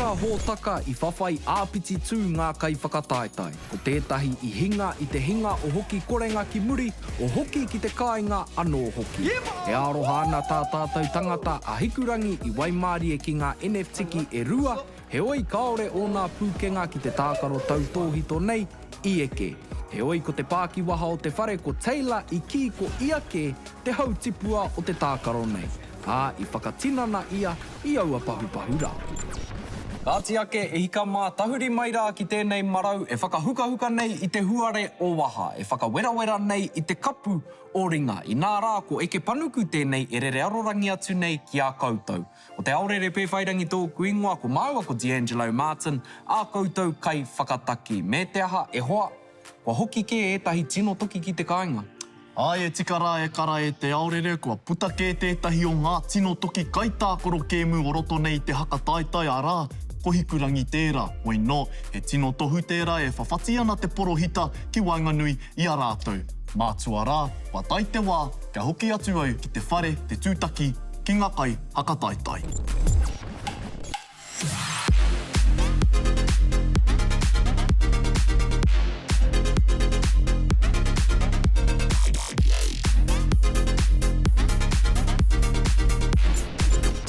tērā hōtaka i whawhai āpiti tū ngā kaiwhakataetae. Ko tētahi i hinga i te hinga o hoki korenga ki muri, o hoki ki te kāinga anō hoki. E aroha ana tā tātou tangata a Hikurangi i waimārie ki ngā NFTiki e rua, heoi kāore ōnā pūkenga ki te tākaro tautōhito nei i eke. Heoi ko te pākiwaha o te whare ko Taylor i kī ko ia kē te hautipua o te tākaro nei, ā, i whakatinana ia i aua pahupahu rā. Kāti ake e hika mā, tahuri mai rā ki tēnei marau e whakahukahuka nei i te huare o waha, e whakawerawera nei i te kapu o ringa. Inā rā, ko Eke Panuku tēnei e rere arorangi atu nei ki a koutou. Ko Te Aorere Pēwhairangi tōku ingoa, ko māua ko D'Angelo Martin, ā koutou kaiwhakataki. Me te aha, e hoa, Kua hoki kē ētahi tino toki ki te kāinga. Āe, e tika rā e kara e Te Aorere, kua puta kē tētahi o ngā tino toki kaitākaro kēmu o roto nei i te haka taetae, arā, ko Hikurangi tērā. Hoi nō, he tino tohu tērā e whawhati ana te porohita ki waenganui i a rātou. Mātua rā, kua tae te wā kia hoki atu au ki te whare te tūtaki ki ngā kai haka taetae.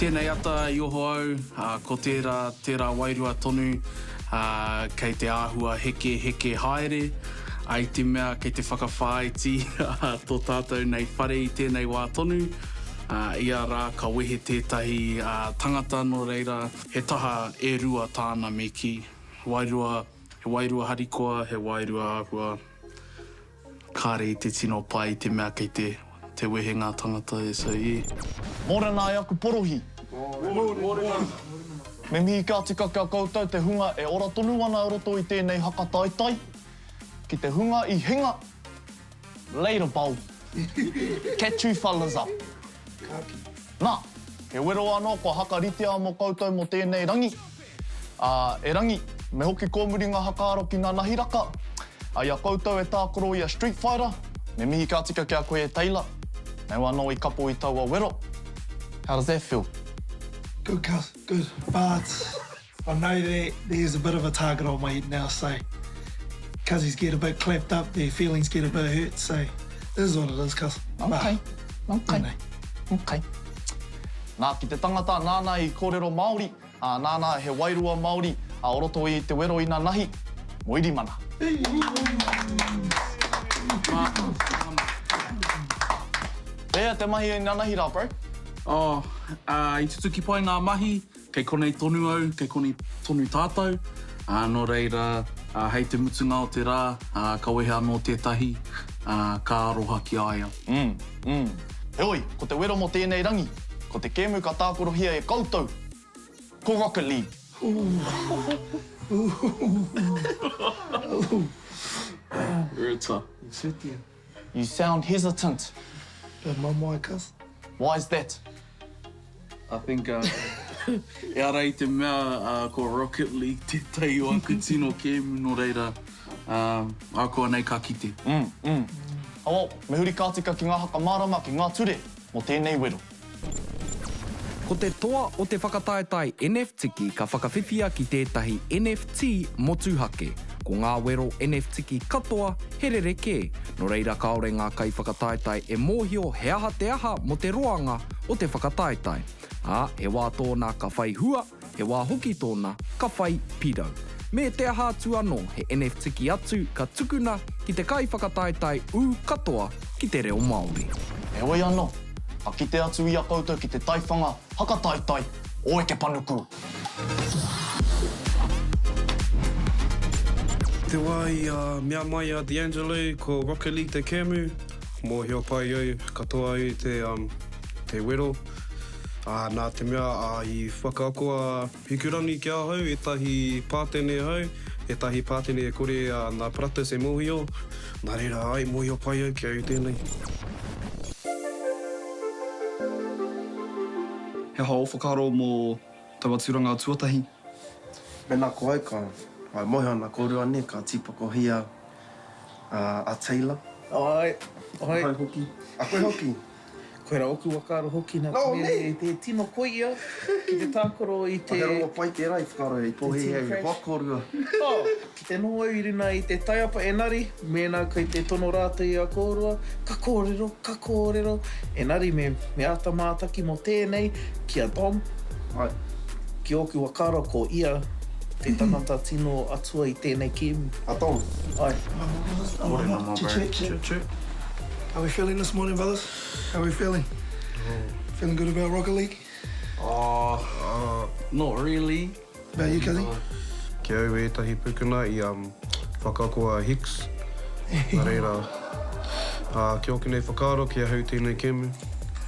Tēnei ata i oho au, ko tērā, tērā wairua tonu kei te āhua heke, heke haere, i te mea kei te whakawhāiti tō tātou nei whare i tēnei wā tonu. Ia rā ka wehe tētahi tangata nō reira he taha e rua tāna me kī. Wairua, he wairua harikoa, he wairua āhua kāre i te tino pai i te mea kei te te wehe ngā tangata e so yeah. Mōrena e aku porohi. Mōrena. Me mihi kia tika ki a koutou te hunga e ora tonu ana i roto i tēnei haka taetae, ki te hunga i hinga, Later Bob. Catch you fellas up. Nā, he wero anō kua hakaritea mō koutou mō tēnei rangi. Ā, erangi, me hoki kōmuri ngā hakaaro ki nanahi raka. Ā, i a koutou e tākaro i a Street Fighter, me mihi ka tika ki a koe e Taylor. Nāu anō i kapo i taua wero. How does that feel? Good cuz, good. But I know that there's a bit of a target on my head now, so cuzzies get a bit clapped up, their feelings get a bit hurt, so it is what it is, cuz. Okay, okay, You know. okay. Nā, ki te tangata nāna i kōrero Māori, ā, nāna he wairua Māori, ā, o roto i te wero inanahi, Moirimana. Pēhea te mahi inanahi rā, bro? Oh, ā, i tutuki pai ngā mahi, Kei konei tonu au, kei konei tonu tātou, ā, nō reira, ā, hei te mutunga o te rā, ā, ka wehe anō tētahi, ā, ka aroha ki a ia. Mm, mm. Heoi, ko te wero mō tēnei rangi, ko te kēmu ka tākorohia e koutou, ko Rocket League. Rita. You sound hesitant. Bit mamae, cuz. Why is that? I think ehara i te mea ko Rocket League tētahi o aku tino kēmu nō reira ākuanei ka kite. Mm, mm. Oh, well, me huri ka tika ki ngā whakamārama ki ngā ture mō tēnei wero. Ko te toa o te whakataetae NFTiki ka whakawhiwhia ki tētahi NFT motuhake. Ko ngā wero NFTiki katoa he rerekē, nō reira kāore ngā kaiwhakataetae e mōhio he aha te aha mō te roanga o te whakataetae. Ā, he wā tōna ka whai hua, he wā hoki tōna ka whai pirau. Me te aha atu anō, he NFTiki atu ka tukuna ki te kaiwhakataetae ū katoa ki te reo Māori. Heoi anō, ka kite atu i a koutou ki te taiwhanga hakataetae o Eke Panuku. Te wā i mea mai a D'Angelo ko Rocket League te kēmu, mōhio pai au, katoa au te, te wero. Ā, nā te mea i whakaako a Hikurangi ki ahau ētahi pātene hou, ētahi pātene e kore nā Pratis e mōhio, nā reira āe mōhio pai au ki au tēnei. He aha ō whakaaro mō taua tūranga tuatahi? Mēnā ko au ka moe ana kōrua nē, ka tīpakohia a Taylor. Āe, āe. Ahau hoki. A koe hoki? Koira oku whakaaro hoki na te mea he tino koi ia ki te tākaro i te. He rongo pai tērā i whakaaro i pōhēhē au i hoa kōrua. Oh, ki te noho au i runa i te taiapa enari mēnā kei te tono rātou i a kōrua, ka kōrero, ka kōrero, enari me me āta mātaki mō tēnei ki a Dom. Ai. Ki ōku whakaaro ko ia te tangata tino atua i tēnei kēmu. A Dom. Ai. Kōrero my bro. How we feeling this morning brothers? How we feeling? Feeling good about Rocket League? Oh, not really. About you Cuzzy? Ki au ētahi pukuna i whakaako a Hicks, nā reira, ki ōku nei whakaaro ki ahau tēnei kēmu.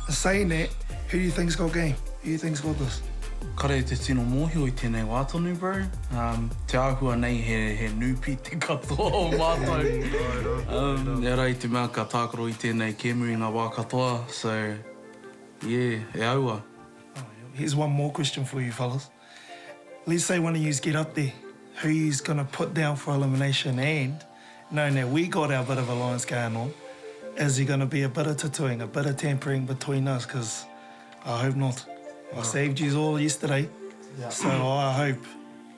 Saying that, who do you think's got game? Who do you think's got this? Kare te tino mōhio i tēnei wā tonu bro. Te āhua nei he, he nūpi te katoa o mātou. Ehara i te mea ka tākaro i tēnei kēmu i ngā wā katoa, so yeah, e aua. Here's one more question for you fellas. Let's say one of yous get up there, who yous gonna put down for elimination and, knowing that we got our bit of alliance going on, is there gonna be a bit of tattooing, a bit of tampering between us, cause I hope not. I saved yous all yesterday, so I hope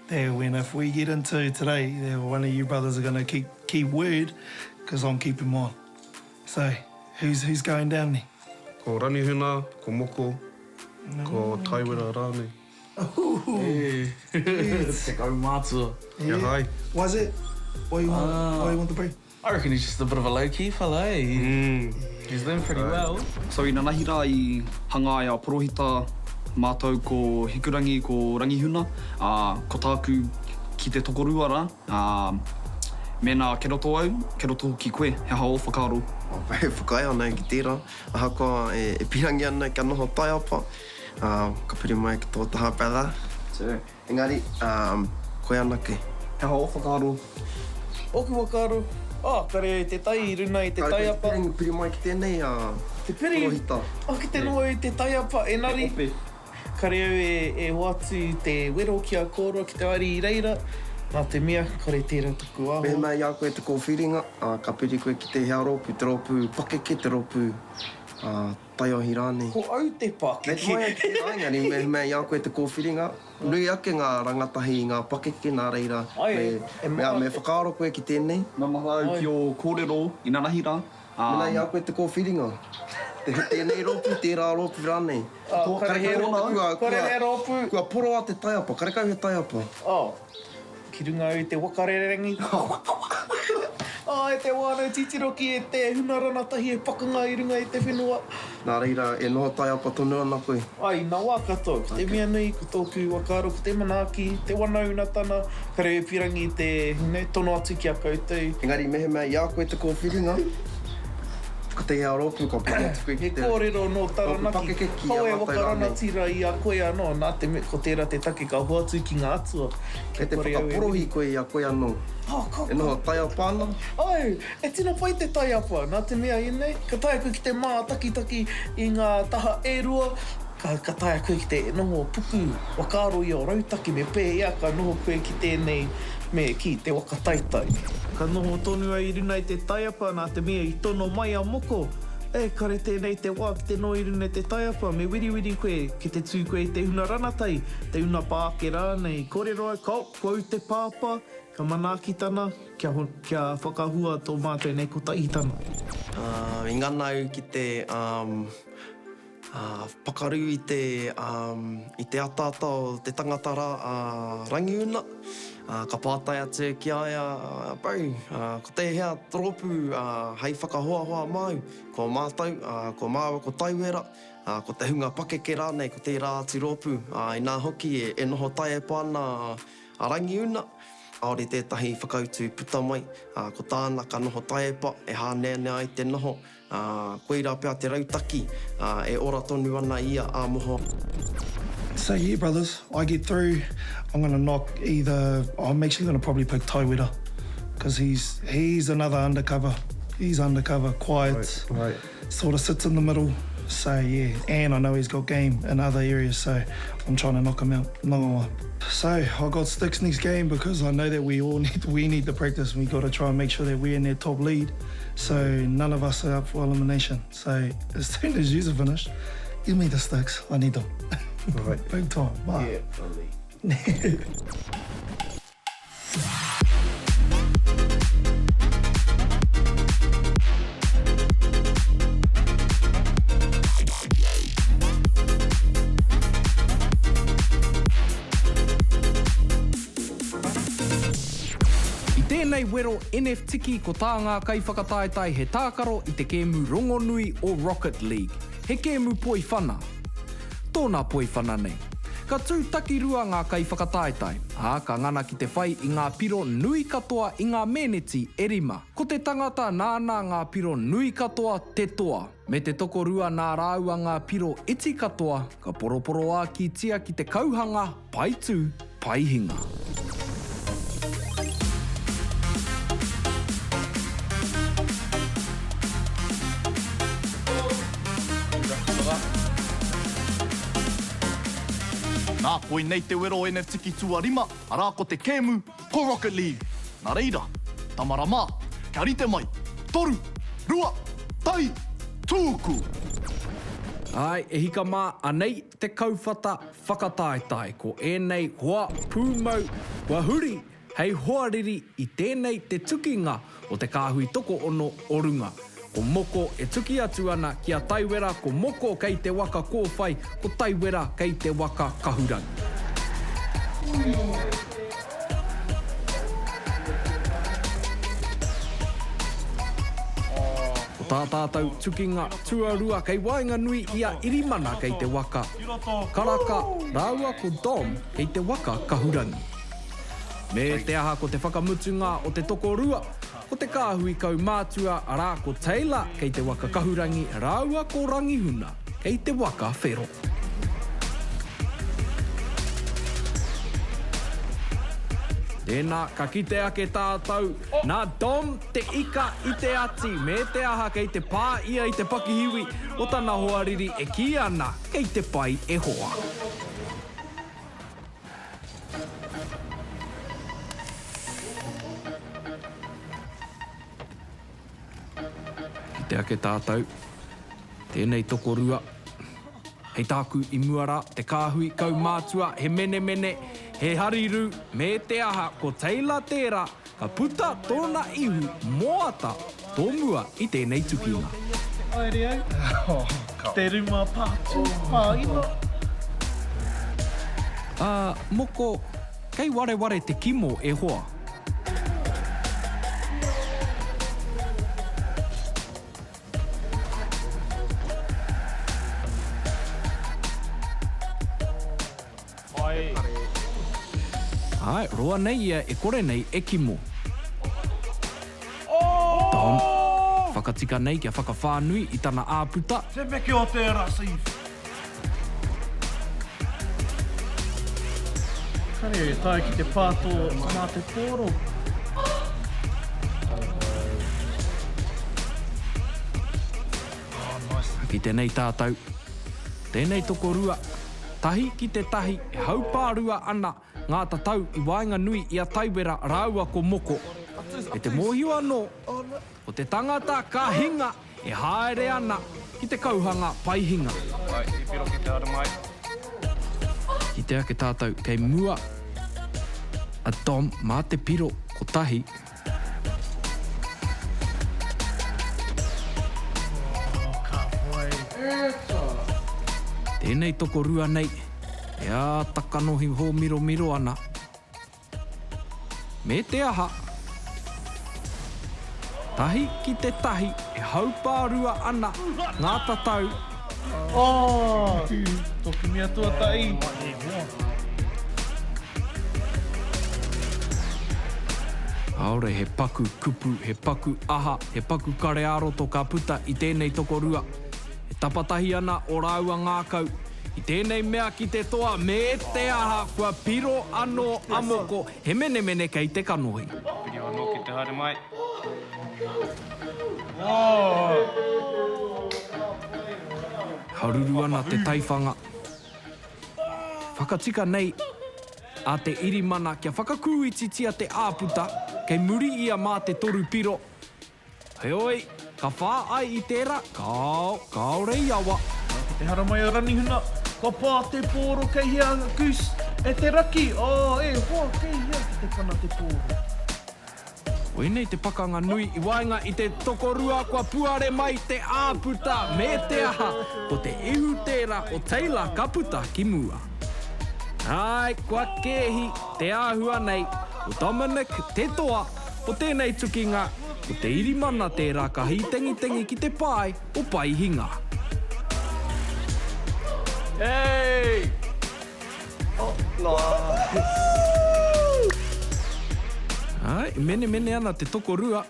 that when if we get into today, that one of you brothers are gonna keep keep word, cause I'm keeping mine. So, who's who's going down there? Ko Ranihuna, ko Moko, ko Taiwera rānei. Te kaumātua. Kia hai. Why is it? Why you want, why you want the break? I reckon he's just a bit of a low key fella, eh? He's doing pretty well. So inanahi rā i hanga ai a Porohita mātou ko Hikurangi, ko Rangihuna, ā, ko tāku ki te tokorua rā, ā, mēnā kei roto au, kei roto hoki koe, he aha ō whakaaro? E whakaae ana au ki tērā, ahakoa e pīrangi ana kia noho taiapa, ā, ka piri mai ki tō taha brother. Sure. Engari, koe anake. He aha ō whakaaro? Ōku whakaaro? Oh, kare au te tai i runa i te taiapa. Kare koe te piri mai ki tēnei Te piri? porohita. Oh, ki te noho i te taiapa, engari. Te ope. Kare au e hoatu te wero ki a kōrua ki te haere i reira, nā te mea, kare tērā taku āhua. Mehemea i a koe te kōwhiringa, ka piri koe ki tēhea rōpū, te rōpū pakeke, te rōpū taiohi rānei. Ko au te pakeke. Me moe ki te kāinga, nei mehemea i a koe te kōwhiringa, nui ake ngā rangatahi i ngā pakeke, nā reira, me, me whakaaro koe ki tēnei. Maumahara au ki ō kōrero inanahi rā, ā. Mēnā i a koe te kōwhiringa, tēnei rōpū, tērā rōpū rānei. Kore he rōpū, kore he rōpū. Kua poroa te taiapa, karekau he taiapa. Oh. Ki runga au i te waka rererangi. Oh, e te wānau titiro ki e te huna ranatahi e pakanga i runga i te whenua. Nā reira, e noho taiapa tonu ana koe. Ai, nā wā katoa, ko te mea nui, ko tōku whakaaro, ko te manaaki, te wanaunatana, ka reo pirangi te, you know, tono atu ki a koutou. Engari mehemea i a koe te kōwhiringa, ko tēhea rōpū ka piri atu koe ki te He kōrero nō Taranaki, rōpū pakeke ki a kaua e mātou rānei. whakarangatira i a koe anō, nā te mea, ko tērā te take ka hoatu ki ngā atua. Kei te whakaporohi koe i a koe anō. E noho taiapa ana. Āe, e tino pai te taiapa, nā te mea ēnei, ka taea koe ki te mātakitaki i ngā taha e rua, ka, ka taea koe ki te noho puku whakaaro i ō rautaki me pēhea ka noho koe ki tēnei, me kī, te waka taitai. Ka noho tonu au i runa i te taiapa nā te mea i tono mai a Moko, E, kare tēnei te wā ki te noho i runa i te taiapa, me wiriwiri koe, ki te tū koe i te huna ranatai, te una pā ake rānei. Kōrero au, kao, ko au te pāpā, ka manaakitana, kia, kia whakahua tō mātou nei kotahitana. I ngana au ki te pakaru i te, i te ataata o te tangata rā a Rangiuna, ka pātai atu ki a ia, Bro, ko tēhea rōpū hei whakahoahoa māu? Ko mātou, ko māua ko Taiwera, ko te hunga pakeke rānei, ko tērā atu rōpū, inā hoki e noho taiepa ana a Rangiuna, kāore tētahi whakautu i puta mai, ko tāna ka noho taiepa e hāneanea ai te noho, Ā, koirā pea te rautaki, ā, e ora tonu ana ia ā mohoa. So yeah brothers, I get through, I'm gonna knock either, I'm actually gonna probably pick Taiwera cause he's he's another undercover, he's undercover, quiet, right, right. sort of sits in the middle. So yeah, and I know he's got game in other areas, so I'm trying to knock him out. Not So I got sticks next game because I know that we all need we need to practice. We got to try and make sure that we're in that top lead. So none of us are up for elimination. So as soon as yous are finished, give me the sticks. I need them. Right. Big time. Bye. Yeah, I tēnei wero NFTiki ko tā ngā kaiwhakataetae he tākaro i te kēmu rongonui o Rocket League, he kēmu poiwhana. Tōna poiwhana nei. Ka tū takirua ngā kaiwhakataetae, ā, ka ngana ki te whai i ngā piro nui katoa i ngā mēneti e rima. Ko te tangata nāna ngā piro nui katoa te toa, me te tokorua nā rāua ngā piro iti katoa ka poroporoākitia ki te kauhanga pai tū, pai hinga. Nā, koinei te wero o NFTiki tuarima, arā ko te kēmu, ko Rocket League. Nā reira, tama mā, kia rite mai, toru, rua, tahi, tūku! Āe, e hika mā, anei te kauwhata whakataetae. Ko ēnei hoa pūmau kua huri hei hoariri i tēnei te tukinga o te kāhui tokoono o runga. Ko Moko e tuki atu ana ki a Taiwera, ko Moko kei te waka kōwhai, ko Taiwera kei te waka kahurangi. Ko tā tātou tukinga tuarua kei waenganui i a Irimana kei te waka Karaka rāua ko Dom kei te waka Kahurangi. Me te aha ko te whakamutunga o te tokorua, ko te kāhui kaumātua arā ko Taylor kei te waka Kahurangi rāua ko Rangihuna kei te waka Whero. Tēnā, ka kite ake tātou, nā Dom te ika i te ati, me te aha kei te pā ia i te pakihiwi o tana hoariri e kī ana kei te pai e hoa. Kite ake tātou, tēnei tokorua. Hei tāku i mua rā, te kāhui kaumātua, he menemene, he harirū, me te aha, ko Taylor tērā, ka puta tōna ihu moata tōmua i tēnei tukinga. Haere au, te ruma pātū, pāina. Ā, moko, kei wareware te kimo e hoa. Āe, roa nei ia e kore nei e kimo. Dom, whakatika nei kia whakawhānui i tana āputa. Te meke o tērā Steve. Kare e tae ki te pā tō mā te pōro. Ka kite nei tātou, tēnei tokorua, tahi ki te tahi e haupārua ana ngā tatau i waenganui i a Taiwera rāua ko Moko. Me te mōhio anō, ko te tangata ka hinga e haere ana ki te kauhanga pai hinga. Kite ake tātou kei mua a Dom mā te piro kotahi. Tēnei tokorua nei e āta kanohi hōmiromiro ana. Me te aha, tahi ki te tahi e haupārua ana ngā tatau. Oh! Toku mea tuatahi. Kāore he paku kupu, he paku aha, he paku kare ā-roto ka puta i tēnei tokorua. E tapatahi ana ō rāua ngākau I tēnei mea ki te toa me te aha kua piro anō a Moko, he menemene kei te kanohi. Whirio anō ki te haere mai. Haruru ana te taiwhanga. Whakatika nei a Te Irimana kia whakakūititia te āputa, kei muri ia mā te torupiro. Heoi, ka whā ai i tērā, kāo, kāore i awa. Ki te haramai a Ranihuna, kua pā te pōro kei hea Goose, e te raki, oh, e hoa, kei hea ki te pana te pōro. Koinei te pakanga nui i waenga i te tokorua kua puare mai te āputa, me te aha, ko te ihu tērā o Taylor ka puta ki mua. Āe, kua kēhi te āhua nei, ko Dominic te toa o tēnei tukinga, ko te irimana tērā ka hītengitengi ki te pae o Paihinga. Hey! Āe, e menemene ana te tokorua.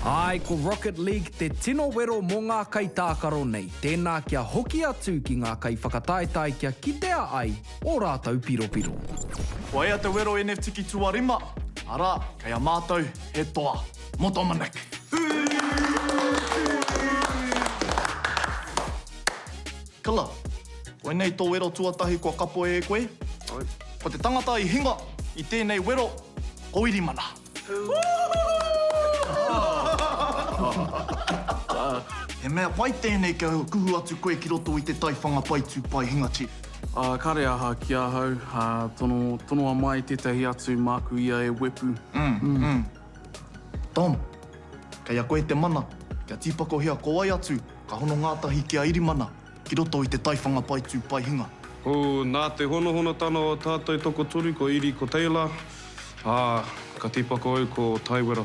Āe, ko Rocket League te tino wero mō ngā kaitākaro nei. Tēnā kia hoki atu ki ngā kaiwhakataetae kia kitea ai ō rātou piropiro. Kua ea te wero NFTiki tuarima, arā, kei a mātou he toa mō Dominic. Killer, koinei tō wero tuatahi kua kapo e koe? Ko te tangata i hinga i tēnei wero, ko Irimana. He mea pai tēnei kia kuhu atu koe ki roto i te taiwhanga paitū pai hinga chief. Ā, kare aha ki ahau, ā, tono, tonoa mai tētahi atu māku ia e wepu. Mm, mm. Tom, kei a koe te mana kia tīpakohia ko wai atu Ka hono ngātahi ki a Irimana ki roto i te taiwhanga paetū paehinga. Ko, nā te honohonotana o tātou tokotoru ko Iri ko Taylor, ā, ka tīpako au ko Taiwera.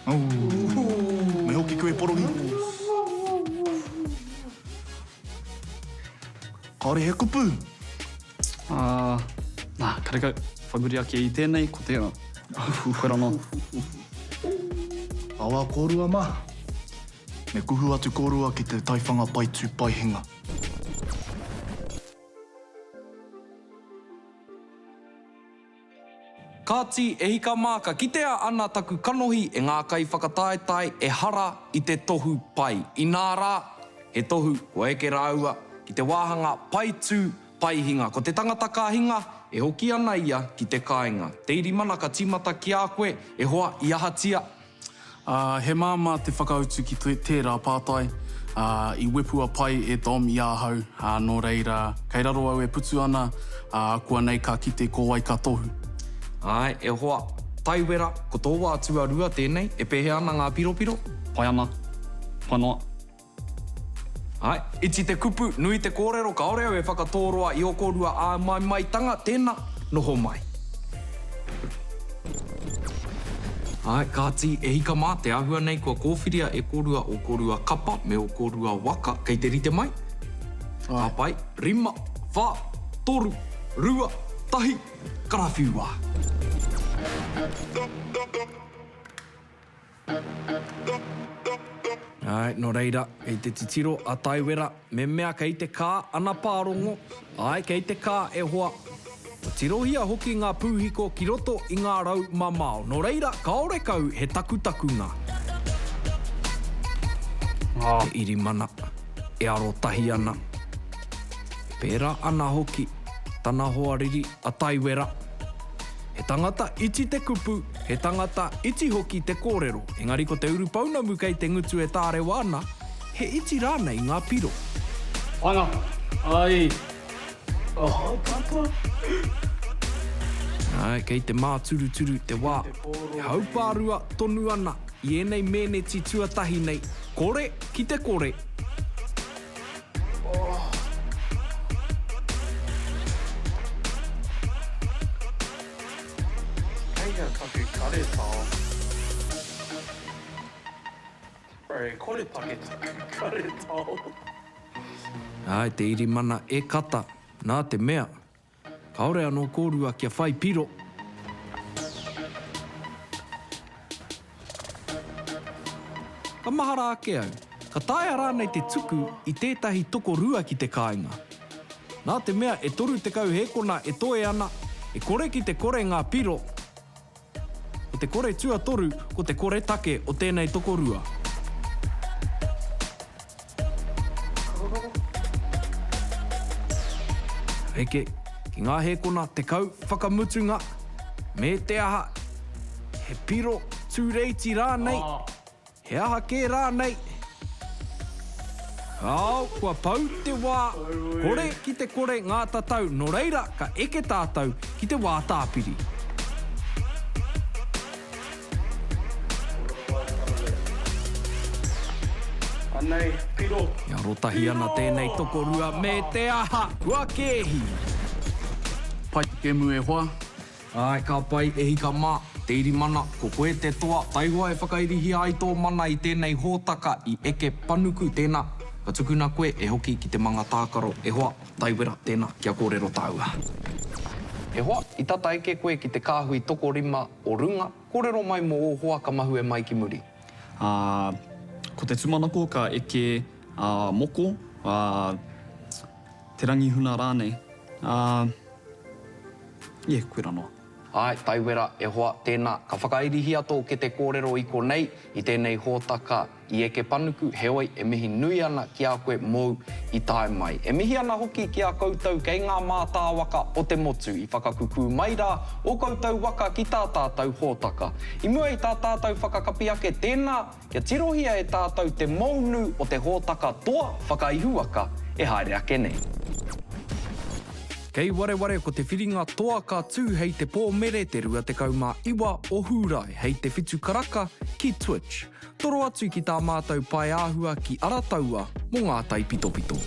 Me hoki koe porohi. Kāore he kupu. Ā, nā, karekau, whai muri ake i tēnei, ko tērā. Koirā noa. Awa kōrua mā. Me kuhu atu kōrua ki te taiwhanga paitū paehinga. Kāti, e hika mā, ka kitea ana taku kanohi e ngā kaiwhakataetae ehara i te tohu pai. Inā rā, he tohu kua eke rāua ki te wāhanga paetū paehinga. Ko te tangata ka hinga, e hoki ana ia ki te kāinga. Te Irimana ka tīmata ki a koe, e hoa, i ahatia? Ā, he māmā te whakautu ki tērā pātai, ā, i wepua pai e Dom i ahau, ā, nō reira, kei raro au e putu ana, ā, akuanei ka kite ko wai ka tohu. Āe, e hoa, Taiwera, ko tō wā tuarua tēnei, e pēhea ana ngā piropiro? Pai ana. Pai noa. Āe, iti te kupu, nui te kōrero, kāore au e whakatōroa i ō kōrua āmaimaitanga, tēnā, noho mai. Āe, kāti, e hika mā, te āhua nei kua kōwhiria e kōrua ō kōrua kapa me ō kōrua waka, kei te rite mai? Ka pai, rima, whā, toru, rua, tahi, karawhiua! Āe, nō reira, kei te titiro a Taiwera, me mea kei te kā ana pārongo, āe, kei te kā e hoa. Kua tirohia hoki ngā pūhiko ki roto i ngā rau mamao, nō reira, kāore kau he takutakunga. Te irimana e arotahi ana. Pērā ana hoki tana hoariri a Taiwera. He tangata iti te kupu, he tangata iti hoki te kōrero, engari ko te urupounamu kei te ngutu e tārewa ana, he iti rānei ngā piro. Whanga! Ai! Oh, papa! Āe, kei te māturuturu te wā. E haupārua tonu ana i ēnei mēneti tuatahi nei, kore ki te kore. Kei hea taku karetao? Bro, e koretake taku karetao. Āe, te irimana e kata, nā te mea, Kāore anō kōrua kia whai piro. Ka mahara ake au, ka taea rānei te tuku i tētahi tokorua ki te kāinga? Nā te mea e 30 hēkona e toe ana, e kore ki te kore ngā piro, Ko te kore tuatoru, ko te koretake o tēnei tokorua. Ka eke ki ngā hēkona 10 whakamutunga, me te aha, he piro tūreiti rānei, he aha kē rānei. Kāo, kua pau te wā, kore ki te kore ngā tatau, nō reira ka eke tātou ki te wā tāpiri. Anei, piro. E arotahi ana tēnei tokorua me te aha, kua kēhi! Pai te kēmu e hoa. Āe, ka pai, e hika mā, te iri mana, ko koe te toa, taihoa e whakairihia ai tō mana i tēnei hōtaka i eke panuku, tēnā, ka tukuna koe e hoki ki te manga tākaro, e hoa, Taiwera, tēnā, kia kōrero tāua. E hoa, i tata eke koe ki te kāhui tokorima o runga, kōrero mai mō ō hoa ka mahue mai ki muri. Ā, ko te tūmanako ka eke a Moko, ā, Te Rangihuna rānei. Ā, yeah, koirā noa. Āe, Taiwera, e hoa, tēnā, ka whakairihia tō kete kōrero i konei, i tēnei hōtaka i eke panuku, heoi, e mihi nui ana ki a koe mōu i tae mai. E mihi ana hoki ki a koutou kei ngā mātāwaka o te motu i whakakukū mai rā ō koutou waka ki tā tātou hōtaka. I mua i tā tātou whakakapi ake, tēnā, Kia tirohia e tātou te mounu o te hōtaka toa whakaihuwaka e haere ake nei. Kei wareware ko te whiringa toa ka tū hei te pō mere te 29 o Hūrae hei te whitu karaka ki Twitch. Toro atu ki tā mātou paeāhua ki Arataua mō ngā taipitopito.